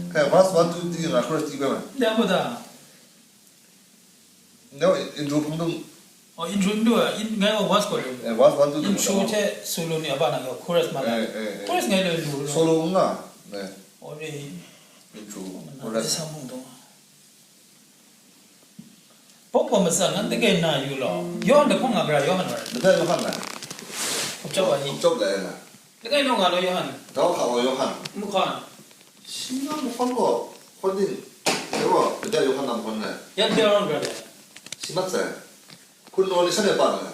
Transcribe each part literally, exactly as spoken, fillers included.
Kaya verse one, two, three nga chorus di bai ma. Dai mu da? No, intro hpang dung. Oh, intro hpang dung, in, ngai wa verse ko le. Eh, verse one, two, three. Intro hte solo ni aba na yo, chorus ma na. Eh, eh, eh. Chorus ngai lo lu lo. Solo nga. Eh. Oh, ni. Intro. Na chorus. Sa hpang dung. Pawk wa matsan nan, dai na yu law. Yohan da hpang nga gara, Yohan wa. Dai Yohan na. Hkap chap wa ni. Hkap chap la na. Langai naw nga law Yohan. Daw hka wa Yohan. Mu hkan. Shi nga mu hkan gaw, hkan ding. Dai wa, Bida Yohan na mu hkan na. Yan bia rawng gara de. Shi mat sai. Hkun naw ni san e pa na.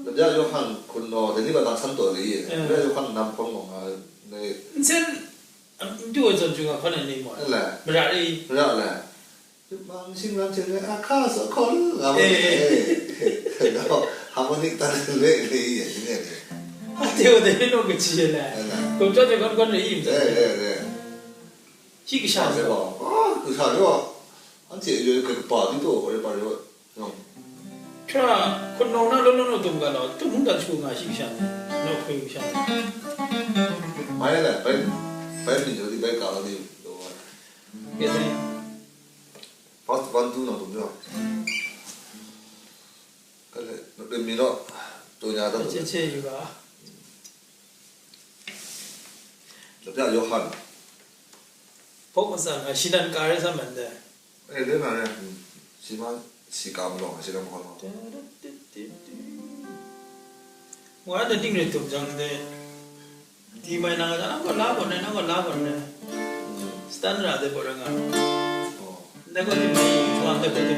Bida Yohan hkun naw, dai ni ba tang san taw le ye. Eh. Bida Yohan na mu hkan gaw nga, ne. Nsen, am, du wa zon ju nga hkan ne mo. Le. Mara ri. Mara le. Mang shing lam chen le, a, ka sa kon, nga mo. Eh. Eh. Harmonic tan le, le, ye, ni ne. A, te o de no ke chi le. Ala. Ko cha de kon kon le, im. Eh, eh, eh. Shi kasha se ba. A, kasha yo. An che yo ke pa di to, ko le pa yo. No. Tra, ko no na lo lo no dum ga lo, tu mung da chu nga shi kasha. No, ko kasha. Mai la, bai, bai ni yo di bai ka lo di. Lo. Ke de. First one, two na tum jo. Kale, no de mi no, to nya da. Che che yu ga. Lo pya Yohan. Pok ma san, a, shi nan ka re sa man de. Eh, le na re. Hmm. Shi ma, shi ka ma lo, shi ka ma lo. Wa da ding re tum jang de. Di mai nang, nang gaw la gaw ne, nang gaw la gaw ne. Standard de bo rang a. Oh. Nang gaw di mai, wa da gaw di.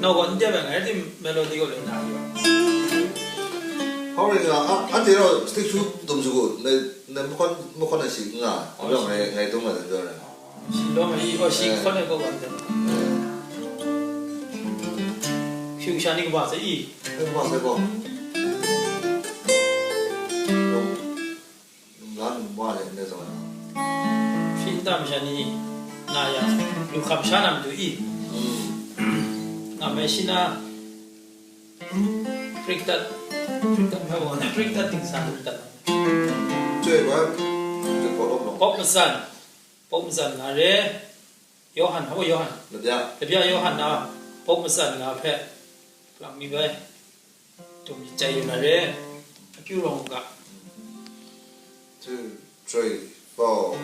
Nang gaw n de ba ngai di melody gaw le na yo. Hau ring a, a, a de ro stick shoot dum ju gu, ne, ne mo kon, mo kon na shi nga, a ba ngai, ngai dum ma de jo re. Shi lawm ai i, oh, shi hkawn ai kaw wa ntsa. Hpyu sha ni kaba hte i. Kaba hte gaw. Num la num wa le ndai zawn. Hpyi nta masha ni na yang, lu hkam sha na matu i. Nga mai shi na, prik dat, prik dat hpe wa na, prik dat dingsa lu dat. Chyoi bai, chyoi pawt lawm lawm. Pawk matsan. Pawk matsan nga re, Yawhan, hpa Yawhan. Labya. Labya Yawhan na pawk matsan nga hpe, hpalang mi bai, dum chyai yu na re, akyu rawng u ga. Two, three, four.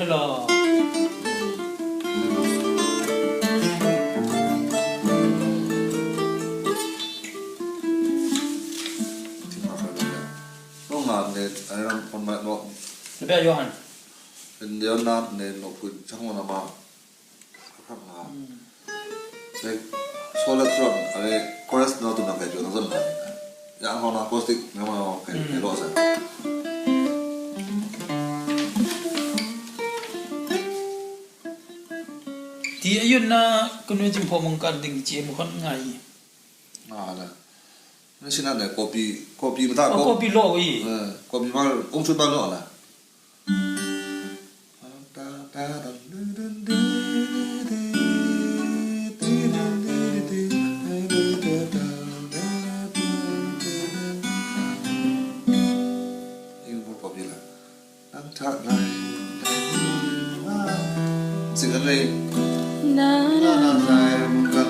Hello. Lo nga ne, ai ram kon mai lo. Lebya Johan. Leonard ne lo pun chang lo na ma. Ka nga. Like, solo song, are chorus no tu na kai jo na zon na. Ya ho na acoustic na ma kai kai lo sa. Di ayun na kunu jingpho mungkan ding chye mu hkon nga i. Nga la. Na shin na copy, copy mata. Oh, copy lo i. Eh, copy ma ung chut ma lo la. Ing bu pop ila. Nang hta lai, sing kan lei. Na na na na na.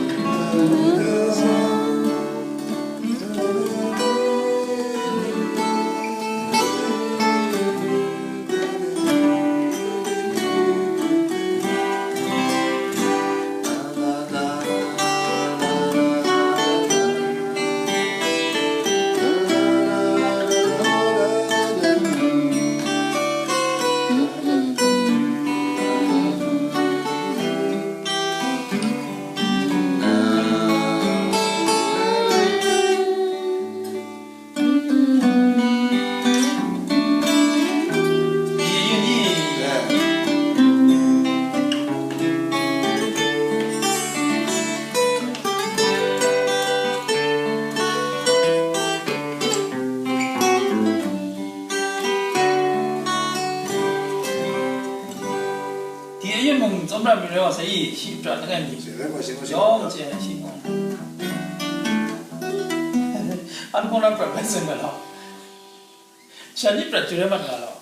Di ayen mung tsawmra mi rai wa sai i, shi prat langai mi. Shi rai wa shi wa shi. Yawng wa. Chye ai shi mung. An hkawng na prat bai sai nga law. Shan ni prat chyu rai mat nga law.